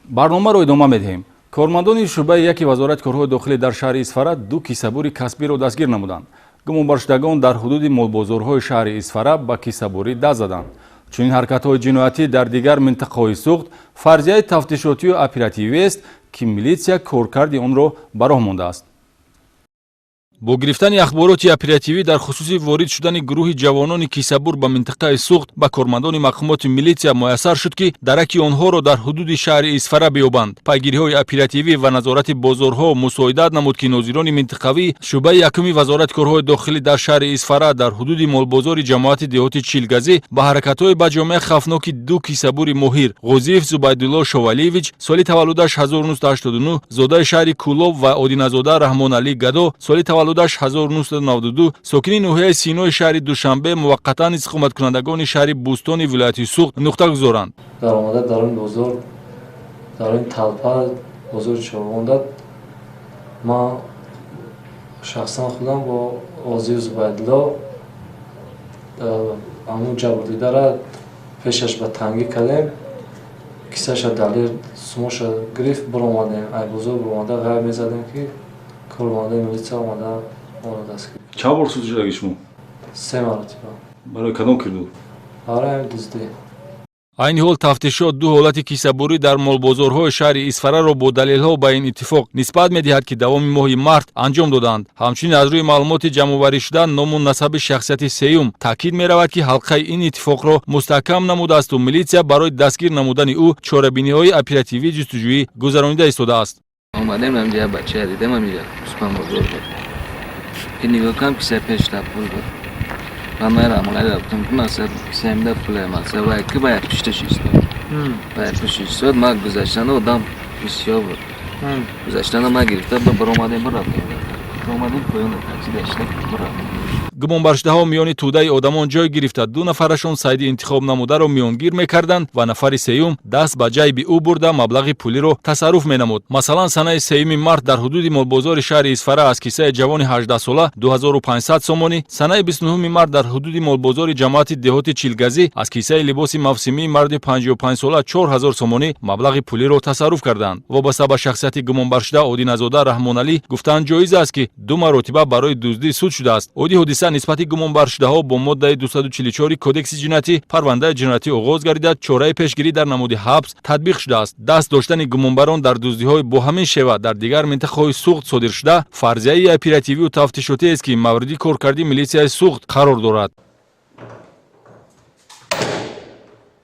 Барномаро идома медиҳем. Кормандони шӯъбаи яки Вазорати корҳои дохилӣ дар шаҳри Исфара ду кисабури касбиро дастгир намуданд. Гумонбаршудагон дар ҳудуди молбозорҳои шаҳри Исфара ба кисабурӣ даст заданд. Чунин ҳаракатҳои ҷиноятӣ дар дигар минтақаҳои Суғд фарзияи тафтишотию оперативиест, ки милитсия коркарди онро ба роҳ мондааст. Бо гирифтани ахбороти оперативӣ дар хусуси ворид шудани гурӯҳи ҷавонони кисабур ба минтақаи Суғд, ба кормандони мақомоти милитсия муяссар шуд, ки дараки онҳоро дар ҳудуди шаҳри Исфара биёбанд. Пайгириҳои оперативӣ ва назорати бозорҳо мусоидат намуд, ки нозирони минтақавӣ шӯъбаи якуми Вазорати корҳои дохилӣ дар шаҳри Исфара дар ҳудуди молбозори ҷамоати деҳоти Чилгазӣ ба ҳаракатҳои ба ҷомеа хавфноки ду кисабури моҳир, Ғозиев Зубайдулло Шовалиевич, соли таваллудаш 1989, зодаи шаҳри Кӯлоб, ва Одиназода Раҳмоналӣ Гадо, соли таваллудаш 1992, сокини ноҳияи Синои шаҳри Душанбе, муваққатан истиқоматкунандагони шаҳри Бӯстони вилояти Суғд, нуқта гузоранд. Даромада дар он бозор, дар ин талпа, бозори Чорғонда, ман шахсан худам бо Ғозиев Зубайдулло ҳамун ҷабрдидара пешаш ба тангӣ кардем, кисаша далер сумоша гирифт, биромадем. Ай бозор биромада, ғайб мезадем, ки кормандаи милитсия омада, моро дастгир. Чанд бор суд шудаги шумо? Се маротиба. Барои кадом кирдор? Барои ҳамин дуздӣ. Айни ҳол тафтишот ду ҳолати кисабурӣ дар молбозорҳои шаҳри Исфараро бо далелҳо ба ин иттифоқ нисбат медиҳад, ки давоми моҳи март анҷом доданд. Ҳамчунин, аз рӯи маълумоти ҷамъоварӣшуда ному насаби шахсияти сеюм таъкид меравад, ки ҳалқаи ин иттифоқро мустаҳкам намудаасту милитсия барои дастгир намудани ӯ чорабиниҳои оперативии ҷустуҷӯӣ гузаронида истодааст. Омадем, ҳамҷа як бача дидем, ҳамиҷа Супанбозор буд, ки нигоҳ кунам, киса пеш та пул буд ва ман Рамоналиро гуфтам, ки мақсад кисаимда пуле, мақсад вай ки ба як пушташ истод, ба як пушташ истод. Ман гузаштана, одам бисёр буд, гузаштана ман гирифта биромадем, бирафтем, омадем поён, такси гашта бирафтем. Гумонбаршудаҳо миёни тӯдаи одамон ҷой гирифта, ду нафарашон сайди интихоб намударо миёнгир мекарданд ва нафари сеюм даст ба ҷайби ӯ бурда, маблағи пулиро тасарруф менамуд. Масалан, санаи 3 март дар ҳудуди молбозори шаҳри Исфара аз кисаи ҷавони 18-сола 2500 сомонӣ, санаи 29 март дар ҳудуди молбозори ҷамоати деҳоти Чилгазӣ аз кисаи либоси мавсимии марди 55-сола 4000 сомонӣ маблағи пулиро тасарруф карданд. Вобаста ба шахсияти гумонбаршуда Одиназода Раҳмоналӣ гуфтан ҷоиз аст, ки ду маротиба барои дуздӣ суд шудааст. Оиди ҳодиса нисбати гумонбаршудаҳо бо моддаи 244 Кодекси ҷиноятӣ парвандаи ҷиноятӣ оғоз гардида, чораи пешгирӣ дар намуди ҳабс татбиқ шудааст. Даст доштани гумонбарон дар дуздиҳои бо ҳамин шева дар дигар минтақаҳои Суғд содиршуда фарзияи оперативию тафтишотиест, ки мавриди коркарди милитсияи Суғд қарор дорад.